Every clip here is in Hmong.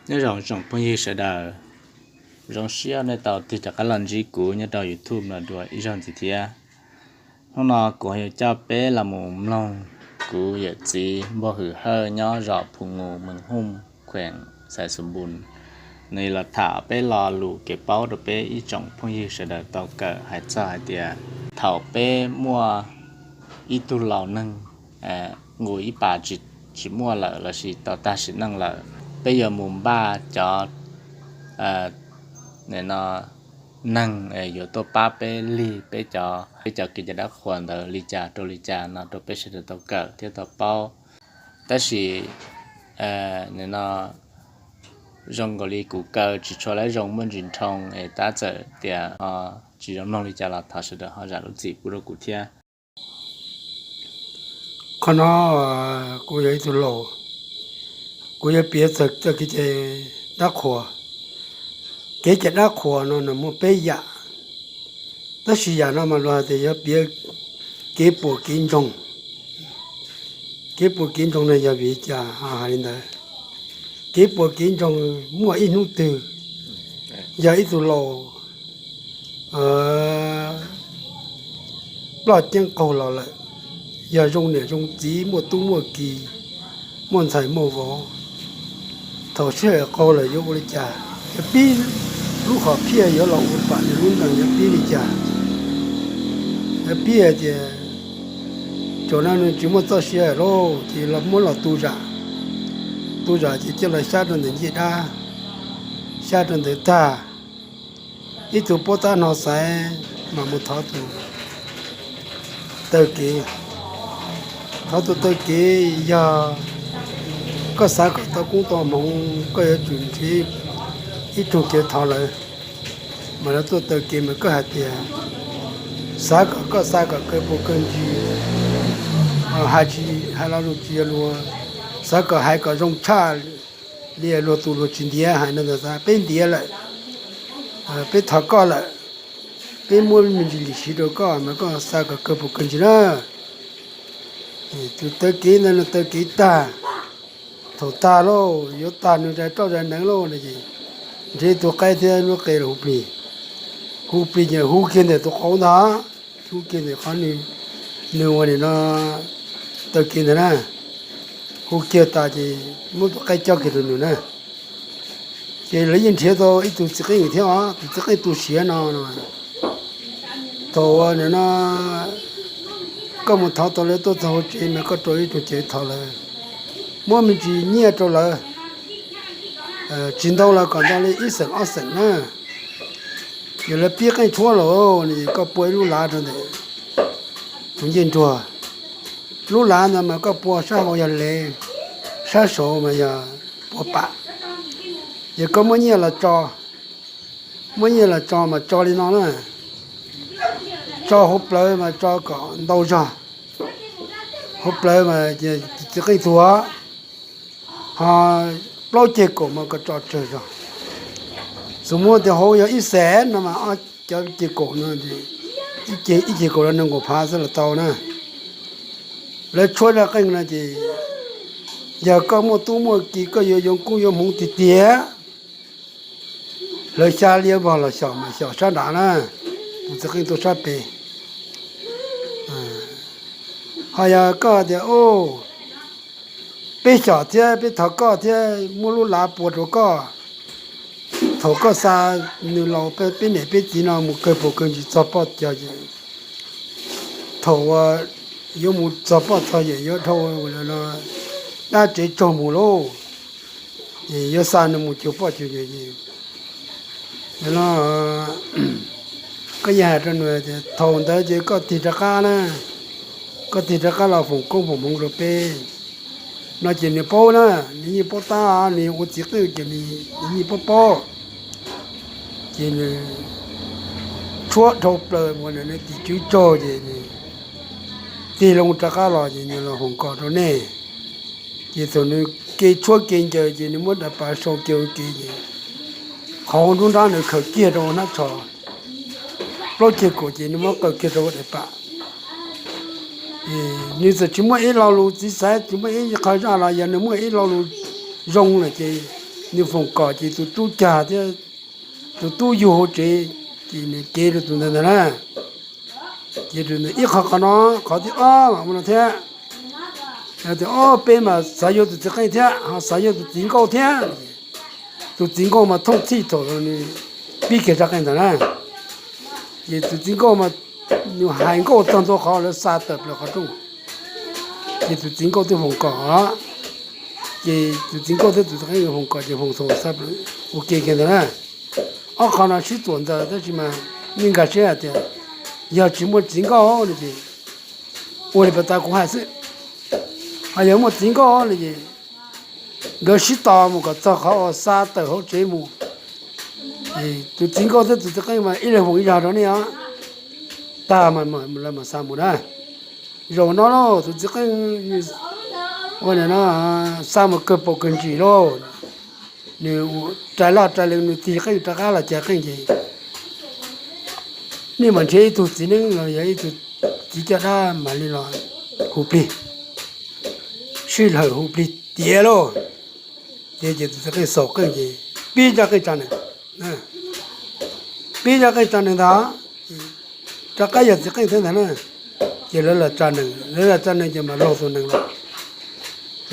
Nyob zoo tsoom phooj ywg sawv daws, zoo siab nej tau tig rov qab los ntsib kuv nyob rau YouTube no dua ib zaug ntxiv thiab. Hnub no kuv yuav coj peb los mus mloog kuv yawm txiv Npauj Hwm Hawj nyob zos Phu Nus, Mees Hooj, kheem Xais Xus Npus, nws los tham peb lo lus kev paub rau peb ib tsoom phooj ywg sawv daws tau kawm hais txog hais tias thaum peb muaj ib tug laus neeg nqus ib pas tsis muaj lawm lossis tau tag sim neej lawm, peb yuav mus npaj cov neeg yuav tuaj pab peb lig peb cov, peb cov kev cai dab qhuas ntawd li cas rau li cas no rau peb sawv daws tau kawm thiab tau paub. Tab sis no zoo nkaus li kuv kaw tsis tshua lab zoo muaj ntsis nrhoo es tab txawm tias ho tsis zoo mloog li cas los thov sawv daws ho zam lub txim pub rau kuv thiab. Qhov no kuv yog ib tug laus, kuv yuav piav txog txoj kev cai dab qhuas. Kev cai dab qhuas no nws muaj peb yam, tab sis yam no mas luag hais tias yog piav kev puas kev ntsoog. Kev puas kev ntsoog no yog vim li cas hais li ntawd? Kev puas kev ntsoog muaj ib hnub twg yog ib tug laus ploj ceeb qaug los lawm, yog zoo niam zoo txiv muaj tub muaj ki, muaj ntxhais muaj vauv, thaum sij hawm qaug lawm yuav ua li cas? Yuav pib lub hom phiaj yuav los ua pam nws lub ntees yuav pib li cas? Yuav pib hais tias thaum no nws tsis muaj txoj sia lawm ces los muab los tu zam, tu zam ces coj los xyab rau ntawm ncej dab, xyab rau ntawd tag, ib tug pab tab no xaiv mas mus thov tus taw kev. Thov tus taw kev, yog koj xav kom tau koob tau hmoov koj yuav tsum nrhiav ib tug kev thov lawv. Mas lawv tuaj taw kev mas koj hais tias xav kom, koj xav kom kawg puas kawg ntsis, hais tsis hais lo lus tsis yog luag, xav kom hais kom zoo tshaj li luag tus luag tsis ntiav hais no ntag. Peb ntiav lawm, peb thov koj lawm, peb muab me ntsis lim siv rau koj mas koj xav kom kawg puas kawg ntsis na. Tus taw kev ntawd nws taw kev tag, thaum tag lauj yuav tag nws zais roj zais neev lauj no ces nrhiav tus qaib thiab lub qe los hu plig. Hu plig ces hu kiag ntawm tus qauv ntag, hu kiag ntawm qhov nws ua nim no taw kev ntawd na. Hu kiag tas ces muab tus qaib cob kiag rau nws na. Ces lawv yeej nrhiav tau ib tug txiv qeej thiab os, tus txiv qeej tu siav no. Thaum uas nim no koj mus thov tau lawv tuaj txog hauv tsev mas koj rau ib tug cev thov lawv, muab me ntsis nyiaj rau lawv, tsis ntau los kom ntau li ib xeem ob xeem na. Yog lawv pib qeej tshuab lawm no ces koj pua ib lub lav rau ntawm tus ncej nruas. Lub lav ntawd mas koj pua sab hauv yog lev, sab saud mas yog pua pam. Ces koj muab nyiaj los tso, muab nyiaj los tso mas tso li no na, tso hauv plawv mas tso kom ntau zog, hauv plawv mas txiv qeej tuag, ho plaub ceg kaum mas koj tso tsawg zog. Xws muab tias hauv yog ib xeem no mas ob cov ceg kaum no, ib ceg kaum los nees nkaum phav xwb los tau na. Lawv tshuab zaj qeej no ces yog koj muaj tub muaj ki koj yuav yuav koob yuav hmoov tiag tiag, lawv xya liab vog los xyaum mas xyaum sab nrad na, tus txiv qeej tuaj sab pem. Ho yog koj tias peb xyaum thiab peb thov koj thiab muab lub lav pua rau koj, thaum koj xa nws los peb niam peb txiv no mus kawg puas kawg ntsis txog poj txog yawm, thaum uas yuav mus txog poj txog yawm yuav dhau dab tsev tsaug mus lauj, es yuav xa nws mus cuag poj cuag yawm. Koj yeej hais rau nws tias thaum ntawd ces koj tig rov qab na, koj tig rov qab los foom koob foom hmoov rau peb no ces nws paub na, nws yeej paub tab, nws ua txiv qeej ces nws yeej paub paub. Ces nws tshuab dhau plaws mus tim tswv tsaug ces nws tig loo rov qab los ces nws los foom kom rau nej. Ces thaum nws ke tshuab ke ncaws ces nws muab daim pam sau ke ua ke ces qhov nruab nrab nws khaws kiag rau hnab tsho, plaub ceg kaum ces nws muab qaws kiag rau daim pam. Nws txawm tsis muaj ib lo lus txiv xaiv, tsis muaj ib qho zaj los yog nws muaj ib lo lus zoo lawm ces nws foom kom ces tus tub cag thiab tus tub yug hauv tsev, ces nws cev rau tus ntawd ntag na. Ces ib qho qhov no, qhov thib ob mas ua no thiab. Tias ob peb mas xav yuav tus txiv qeej thiab ho xav yuav tus txiv nkauj thiab. Tus txiv nkauj mas thooj txhij thaum nws pib kiag rab qeej ntawd na. Ces tus txiv nkauj mas nws hais nkauj txog ntua qhov lawv xa tawm plaws qhov rooj. Ces tus txiv nkauj twb foom kom, ces tus txiv nkauj thiab tus txiv qeej foom kom ces foom thaum xa plaws ua ke kiag ntawd na. Ob qho no sib txuam ntawd tab sis mas nej nkag siab hais tias yog tsis muaj txiv nkauj no ces ua li pas tas kuv hais xwb. Ho yog muaj txiv nkauj no ces nkawd sib tos mus kom txog qhov uas xa tawm hauv tsev mus. Tus txiv nkauj thiab tus txiv qeej mas ib leeg foom ib zog rau nej os. Tag mas lawv mam xa mus na. Zaum no lauj tus txiv qeej ua no xa mus kawg paus kawg ntsis lauj. Nws rais laj rais lees nws tig qeej rov qab los cais qeej ces nej mam nrhiav ib tug txiv neeb los yog ib tug txiv caj dab mam li los hu plig, sib lawm hu plig tiav lauj. Tiav ces tus txiv qeej xaus qeej ces pib rab qeej tsa nees, pib rab qeej tsa nees ntag, rov qab yog txiv qeej thiab ntag na. Ces lawv los tsa nees, lawv los tsa nees ces mas laug tus nees los,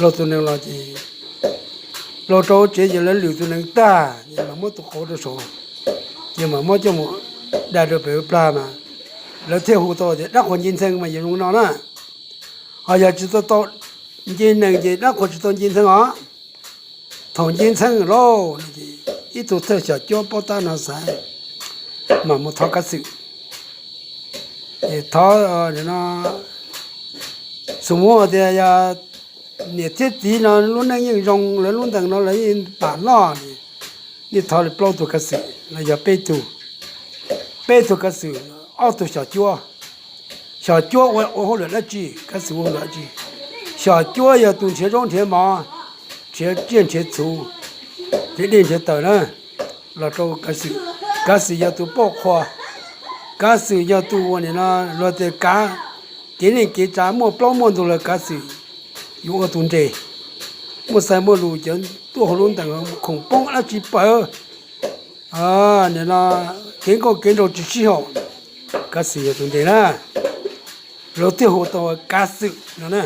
laug tus nees los ces laug rau tsev ces lawv lwm tus nees tag ces mas muab tus qauv rau saud, ces mas muab coj mus dai rau pem plag mas lawv thiaj hu tau tias dab qhuas nce ntxhee mas yuav zoo no na. Ho yog tsis tau tau nce nees ces dab qhuas tsis tau nce ntxhee os. Thaum nce ntxhee lauj, ib tug thawj xyom cuab pob tab no xaiv mas mus thov kav xwm. Ces thov, xus muab tias yog niam thiab txiv no lub neej yeej zoo, lawv lub ntees no lawv yeej pam loj, nej thov li plaub tug kav xwm los yog peb tug, peb tug kav xwm, ob tug xyom cuab. Xyom cuab ua ua hauj lwm dab tsi, kav xwm ua hauj lwm dab tsi? Xyom cuab yog tus nrhiav zaub nrhiav mov, nrhiav tsiaj nrhiav txhu, nrhiav dej nrhiav taws na, los rau kav xwm. Kav xwm yog tus pauj qhua, kav xwm yog tus ua nim no luag tias kav kev neej kev tsav muaj plaub muaj ntug lawm kav xwm yuav ua tus nres, muaj xaiv muaj lus cov tuaj hauv lub ntees khoom poob dab tsi pawv, nim no kev nkauj kev nraug tsis sib haum, kav xwm yog tus nres na. Luag thiaj hu tau kav xwm no na.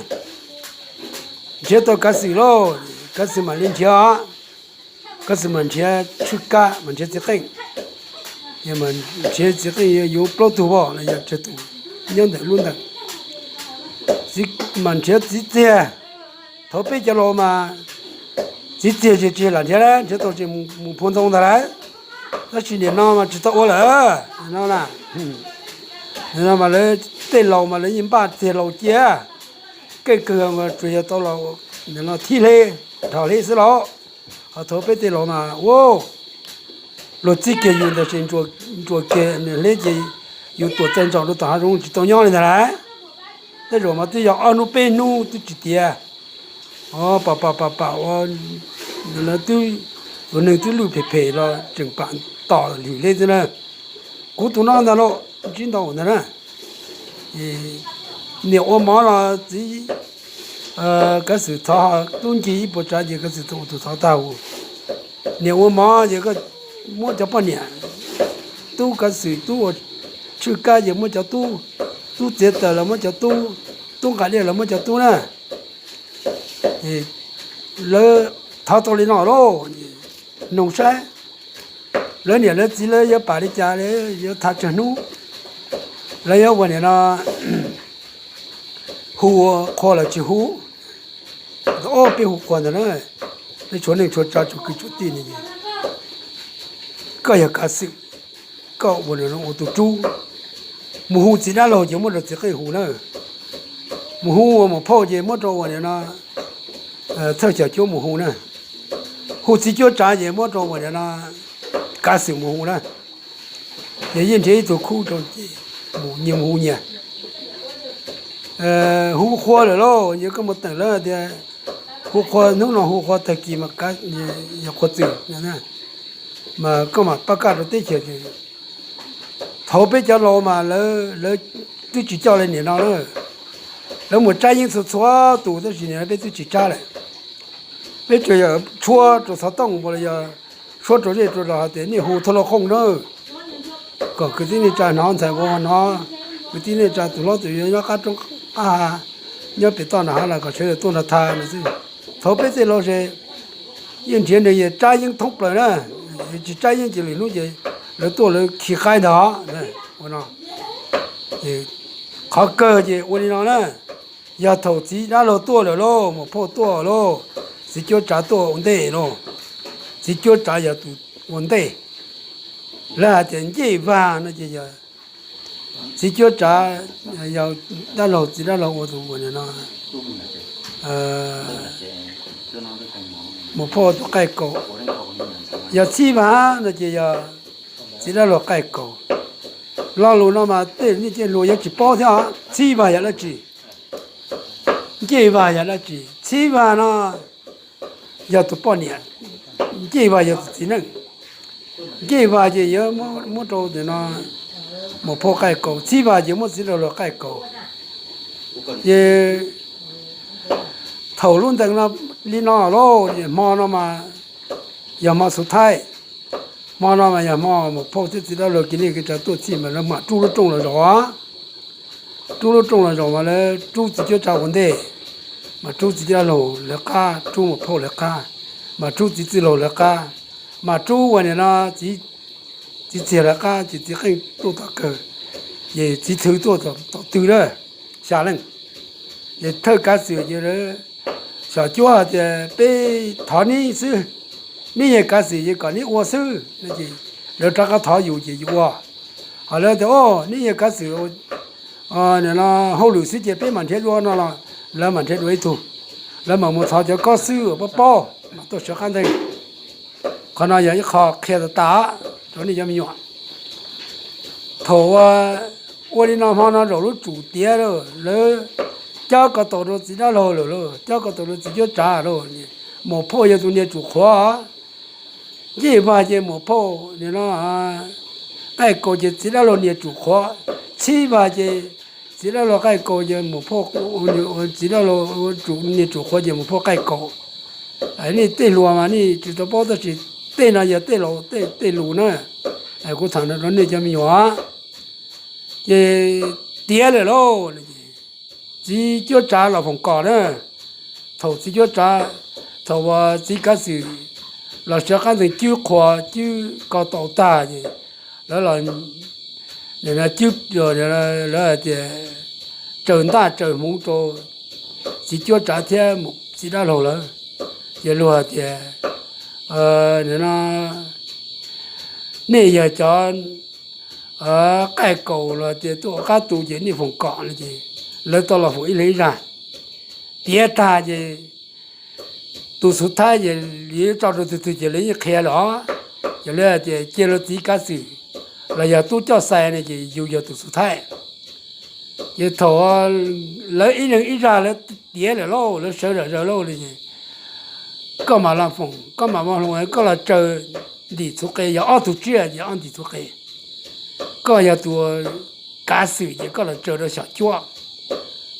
Nrhiav tau kav xwm lauj, kav xwm mam li nrhiav, kav xwm mam nrhiav tshwj kab, mam nrhiav txiv qeej, nrhiav txiv qeej yuav plaub tug poj los yog tsawg tus nyob ntawm lub ntees, mam nrhiav txiv txiag. Thaum peb cov laus mas txiv txiag tsis tsis lam nrhiav, nrhiav tau tsis mus phua ntoo ntag lauj. Tab sis nim no mas tsis tau ua lawm, nim no na, nim no mas lawv tej laus mas lawv yeej npaj txiag laus cia, keej kawg mas tsuas yog tau los nim no thib hleb, dhau hleb xwb lauj. Ho thaum peb tej laus mas ua luag txib kiag yus ntawd ces ntsuas kiag nws hleb ces yus tuam txais ntsaum rau tom hav zoov tsis tau nyob li ntag lauj. Tej zaum mas twb yog ob hnub peb hnub twb tsis tiav, pam pam pam pam ua, lawv twb, tus neeg twb lwj phem phem los tseem pam tom lwm hleb xwb na. Kuv tus no ntag lauj, ntsib ntau ntag na. Niam ua mov los txiv, kav xwm thov, tub nce ib puas tsav ces kav xwm ua tus thov tag hu. Niam ua mov ces muab cov poj niam, tub kav xwm tub ua tshwj kab ces muab cov tub, tub txiav taws los muab cov tub, tub nqa dej los muab cov tub na. Lawv thov tau li no lauj, noog saib lawv niam lawv txiv lawv yuav pam li cas, lawv yuav tham tsawg hnub, lawv yuav ua nim no hu qhua los tsis hu. Ob peb hu qhua ntag na, peb tshuav neej tshuav tsav tshuav kwv tshuav tij ne. Koj yog kav xwm, koj ua nim no ua tus rub, mus hu txiv dab laug ces muab rau txiv qeej hu na, mus hu ua muam phauj ces muab rau ua nim no thawj xyom cuab mus hu na, hu txiv cuab tsav ces muab rau ua nim no kav xwm mus hu na. Ces yeej nrhiav ib tug khub rau ces mus nyias mus hu nyias. Hu qhua lawm lauj, yog koj mus teem lawv tias hu qhua hnub no hu qhua tag kis mas yog qhua txwm, mas koj mam pab kaj rau teb chaws. Thaum peb cov laus mas lawv twb tsis coj li nim no na. Lawv mus tsab yeeb txhua txhua tus tab sis nim no peb twb tsis tsab lawm. Peb tsuas yog tshuab rau xov tooj los yog tshuab rau zej rau zos hais tias nej hu thauj lauj qooj na, kom kwv tij neej tsa hnov, ntxhais vauv hnov, kwv tij neej tsa tus hlob tus yau nyob qab roob qab hav, nyob pem toj nram hav los kom sawv daws tuaj nrog tham no xwb. Thaum peb tej laus ces yeej nrhiav neeg tsab yeeb thoob plaws na, tsis tsab yeeb ces lwm hnub ces lawv tuaj lawv khi qaib ntag. Qhov kawg ces ua li no na, yog thaum txiv dab laug tuaj lawm lauj, muam phauj tuaj lauj, txiv cuab tsav tuaj ua ntej lauj, txiv cuab tsav yog tus ua ntej. Lawv hais tias ncej vag no ces yog txiv cuab tsav, yog dab laug, txiv dab laug ua tus ua no, muam phauj tus qaij kaus. Yog txhib vag no ces yog txiv dab laug qaij kaus. Lo lus no mas tej nej tej laus yuav tsis paub thiab os. Txhib vag yog dab tsi? Ncej vag yog dab tsi? Txhib vag no yog tus poj niam, ncej vag yog tus txiv neej. Ncej vag ces yuav muab rau no muam phauj qaij kaus, txhib vag ces muab txiv dab laug qaij kaus. Ces thaum lub ntees no li no lauj, hmo no mas yog hmo xu thaib, hmo no mas yog hmo muam phauj thiab txiv dab laug kev neej kev tsav tuaj txhij mas lawv mam rub lub rooj los zaum. Rub lub rooj los zaum mas lawv rub txiv cuab tsav ua ntej, mas rub txiv dab laug lawv qab, rub muam phauj lawv qab, mas rub txiv txwj laug lawv qab, mas rub ua nim no txiv txiag lawv qab, ces txiv qeej tuaj tom kawg, ces txiv thwv tuaj tom tw na, xya leej. Ces thawj kav xwm ces lawv xyom cuab hais tias peb thov neb xwb, neb yog kav xwm ces kom neb ua xwb. Lawv rov qab thov yus ces yus ua. Ho lawv tias o neb yog kav xwm hauj lwm xwb ces peb mam nrhiav dua no los lawv mam nrhiav dua ib tug, lawv mam mus thov cov kob xwb uas paub paub mam tuaj sawv qab nteg. Qhov no yog ib qho qhia tas tas rau nej cov me nyuam. Thaum ua li no hmo no zaum lub tsum tiav lawm, lawv cob ko taus rau txiv dab laug lawm lauj, cob ko taus rau txiv cuab tsav lauj, muam phauj yog tus niag tsum qhuav. Ncej vag ces muam phauj nim no qaij kaus ces txiv dab laug niag tsum qhuav. Txhib vag ces txiv dab laug qaij kaus ces muam phauj, txiv dab laug niag tsum qhuav ces muam phauj qaij kaus. Nej tej hluas mas nej tsis tau paub tab sis tej no yog tej laus tej lus na, kuv tham no rau nej cov me nyuam. Ces tiav lawm lauj, txiv cuab tsav los foom kom na. Thaum txiv cuab tsav, thaum uas txiv kav xwm los sawv qab nteg cwb qhuas cwb ko taus tag ces lawv los cwb, lawv hais tias tsaws ntaj tsaws hmoov rau txiv cuab tsav thiab txiv dab laug lawv. Ces luag hais tias, no, nej yog cov qaij kaus los tias tuaj ua qab tu ces nej foom kom no ces lawv tau los foom ib leeg ib zaj. Tiav tag ces tus xub thawj ces lawv tso rau tus twg ces lawv yeej qhia lawm os. Ces lawv hais tias cia lawv txiv kav xwm los yog tub coj xais no ces yus yog tus xub thawj. Ces thaum lawv ib leeg ib zaj lawv tiav lawm lauj, lawv sawv zom zaws lauj, koj mam los foom, koj mam hloov, koj los tsaws ntim txhuv qe, yog ob tug tsiaj ces ob ntim txhuv qe. Koj yog tus kav xwm ces koj los tsaws rau xyom cuab,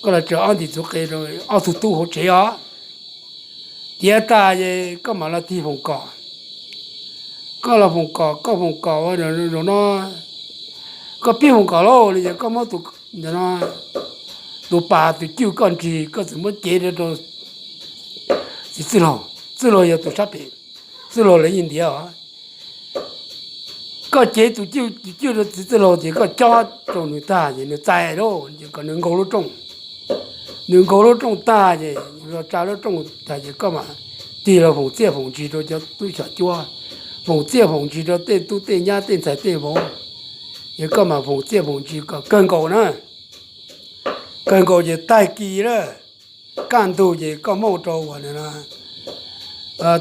koj los tsaws ob ntim txhuv qe rau ob tug tub hauv tsev os. Tiav tas ces koj mam los tig foom kom. Koj los foom kom, koj foom kom ua zaum no, koj pib foom kom lauj, li ces koj muab tus pas tus cwj koj nrig, koj txawm muab cev rau txiv txwj laug, txwj laug yog tus sab pem, txwj laug lawv yeej ntiav os. Koj cev tus cwj, tus cwj rau txiv txwj laug ces koj cob rau nws tag ces nws txais lauj, ces kom nws nkaug lub rooj. Nws nkaug lub rooj tag ces, tsa lub rooj tag ces koj mam tig los foom txiaj foom ntsig rau cov tub xyom cuab, foom txiaj foom ntsig rau tej tub tej nyab tej ntxhais tej vauv. Ces koj mam foom txiaj foom ntsig kom kawg nkaus na. Kawg nkaus ces tag kis lawm, kaj ntug ces koj muab rau uas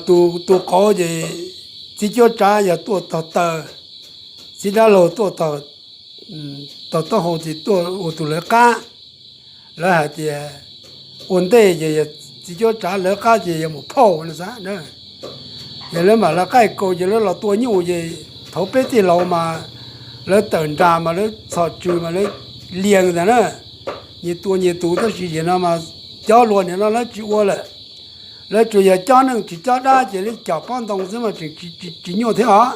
tus, tus qauv ces txiv cuab tsav yog tuaj tog taw, txiv dab laug tuaj tog taub hau ces tuaj ua tus lawv qab. Lawv hais tias ua ntej ces yog txiv cuab tsav, lawv qab ces yog muam phauj no xav. Ces lawv mam los qaij kaus ces lawv los tua nyuj ces thaum peb tij laus mas lawv tawm nras mas lawv txhos tswg mas lawv lias ntag na, nyias tua nyias tus. Tab sis nim no mas cov hluas nim no lawv tsis ua lawm. Lawv tsuas yog cob neej tsis cob dab ces lawv cov pob ntoo xwb mas tseem tsis nyuaj thiab os.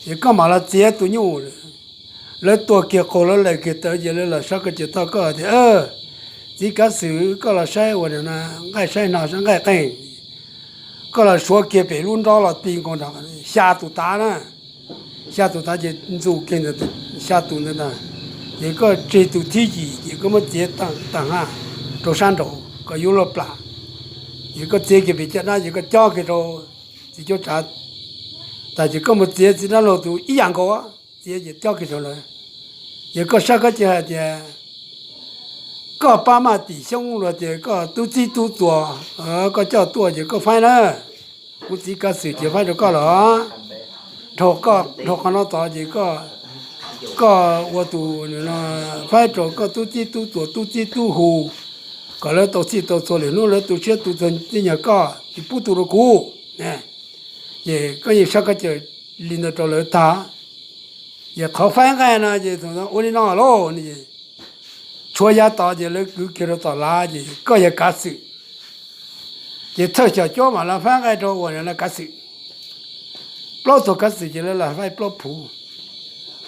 Ces koj mam los txiav tus nyuj. Lawv tua kiag qaug lawv laws kiag tawv ces lawv los sab koj ces tau koj tias, txiv kav xwm, koj los saib ua nqaij saib no saib nqaij qeej. Koj los suav kiag pem lub nrob los ti nkaus nrog xya tus tav na. Xya tus tav ces ntxus kiag ntawd, xya tus ntawd ntag. Ces koj tseg tus thib yim ces koj muab txiav tag haj rau sab nraud kom yuav luag plam. Ces koj txiav kiag pem caj dab ces koj cob kiag rau txiv cuab tsav tas ces koj mus txiav txiv dab laug tus ib yam nkaus, txiav ces cob kiag rau lawv. Ces koj sab koj cia hais tias koj pab maj tim xyoob los tias koj tub txib tub txuas, koj coj tuaj ces koj faib na. Kuv txiv kav xwm ces faib rau koj los dhau qhov no tod ces koj ua tus faib rau koj tub txib tub txuas tub txib tub hu kom lawv tau txhij tau txhua lwm hnub lawv tu siab tu txhua txij nyag koj tsis pub tu rau kuv. Ces koj yeej sab koj cia li ntawd rau lawv tag. Ces qhov faib nqaij no ces ua li no lauj, tshuav yav tod ces lawv kwv kiag rau tom lav ces koj yog kav xwm. Ces thawj xyom cuab mam los faib nqaij rau uas kav xwm. Plaub tug kav xwm ces lawv los faib plaub phuv.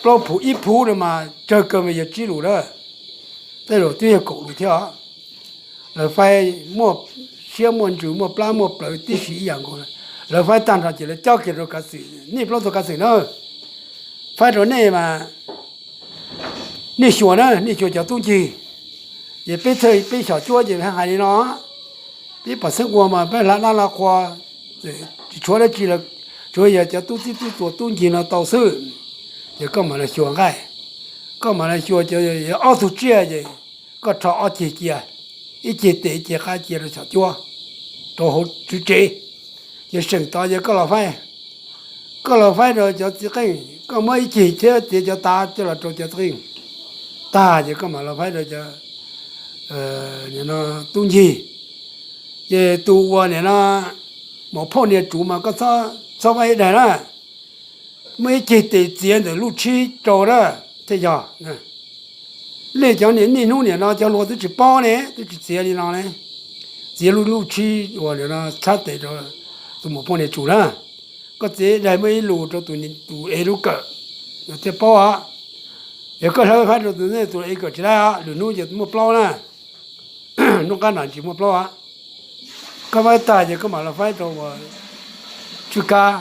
Plaub phuv ib phuv no mas tsawg kawg mas yog tsib lus na, tej zaum twb yog kaum lus thiab os. Lawv faib muaj siab muaj ntsws muaj plab muaj plawv tib si ib yam nkaus. Lawv faib tag nrho ces lawv cob kiag rau kav xwm, nej plaub tug kav xwm na, faib rau nej mas nej xyuas na, nej xyuas cov tub ncig. Ces peb thawj peb xyom cuab ces hais li no, peb pom xeeb ua mas peb hla dab hla qhua, tsis tshuav dab tsi, tsuav yog cov tub txib tub txuas tub ncig no tau xwb. Ces koj mam los xyuas nqaij, koj mam los xyuas cov ob tug tsiaj ces koj rho ob ceg cia, ib ceg tes ib ceg qab cia rau xyom cuab, rau hauv tswv tsev. Ces seem tod ces koj los faib, koj los faib rau cov txiv qeej, koj muab ib ceg thiab txiav cov tav coj los rau cov txiv qeej tag ces koj mam los faib rau cov tub ncig. Ces tus uas nim no maum phauj niag tsuv mas koj txhob faib ib daig na, muab ib ceg tes txiav ntawm lub tshib rau na thiaj yog. Lej cov niaj hnub nim no cov hluas twb tsis paub ne, twb tsis txiav li no ne, txiav lub lub tshib uas nim no txhab tes rau tus maum phauj niag tsuv na. Koj txiav ib daig muab ib lus rau tus ev lub kawm, thiaj paub os. Yog koj hlawv faib rau tus ntej tus ev kawm tsis laib os, lwm hnub ces muaj plaub na, hnub qab nram ntsis muaj plaub os. Koj faib tag ces koj mam los faib rau uas tswj kab,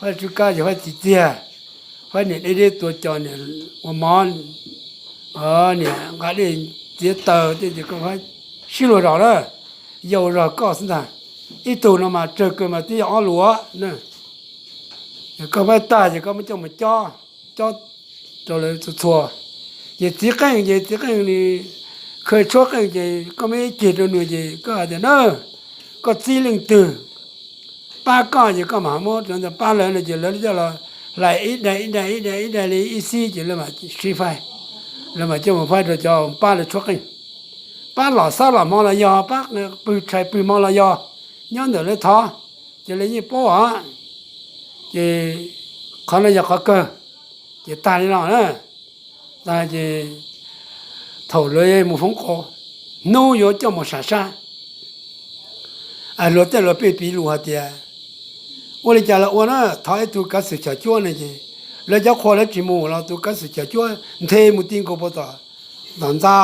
faib tswj kab ces faib txiv txiag, faib niam deb deb tua cos, niam ua mov, niam nqa dej txiav taws tej ces koj faib sib luag zos na, yau zog koj xwb ntag. Ib tug no mas tsawg kawg mas twb yog ob lus na. Koj faib tag ces koj muab coj mus cob, cob rau lawv txhua txhua. Ces txiv qeej ces txiv qeej nws khaws tshuab qeej ces koj muab ib ceg rau nws ces koj hais tias na, koj txib leej twg pab koj ces koj mam muab rau ntawd pab lawv no ces lawv coj los hlais ib daig ib daig ib daig ib daig li ib xib ces lawv mam sib faib, lawv mam coj mus faib rau cov pab lawv tshuab qeej. Pab los xab los hmo los yog, pab pw tshais pw hmo los yog, nyob ntawm lawv thov ces lawv yeej paub os. Ces qhov no yog qhov kawg, ces tag li no na. Tag ces thaum lawv mus foob qos, hnub yuav coj mus sam sab, luag tej luag pheej piv lus hais tias ua li cas los ua na, thov ib tug kav xwm xyom cuab ne ces lawv cov qhua lawv tsis mus los tus kav xwm xyom cuab nthe mus ti nkaus puag tom, tom ntxa,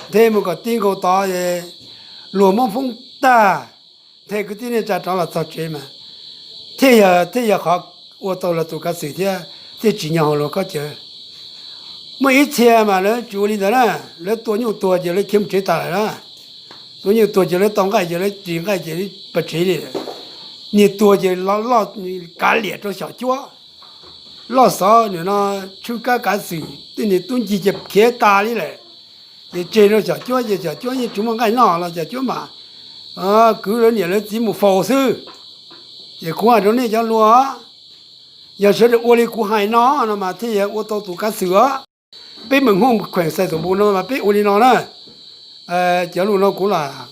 nthe mus kom ti nkaus tod es luag muab foob tag, nthe kwv tij neej tsa rov los txog tsev mas thiaj yog, thiaj yog qhov ua tau los tus kav xwm thiab thiaj tsim nyog hauv luag kob cawv. Muaj ib txhia mas lawv tsis ua li ntawd na, lawv tua nyuj tuag ces lawv khiav mus tsev tas lawm na. Tua nyuj tuag ces lawv tau nqaij ces lawv ris nqaij ces lawv pas tsev li lawm. Niag tuag ces loj kav liam rau xyom cuab, loj xov nim no tswj kab kav xwm tej niag tub ncig ces khiav tas li lawm. Ces tseg rau xyom cuab ces xyom cuab yeej tsis muaj nqaij noj los xyom cuab mas kwv lawv niam lawv txiv mus faus xwb. Ces kuv hais rau nej cov hluas, yog sawv daws ua li kuv hais no no mas thiaj yog ua tau tus kav xwm os. Peb mus hmoob kheem xais tus npu no mas peb ua li no na. Cov lus no kuv lam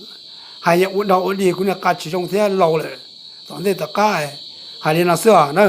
hais yog ua dog ua dig, kuv niag qa tsis zoo thiab laus lawm, tom ntej tom qab hais li no xwb os na.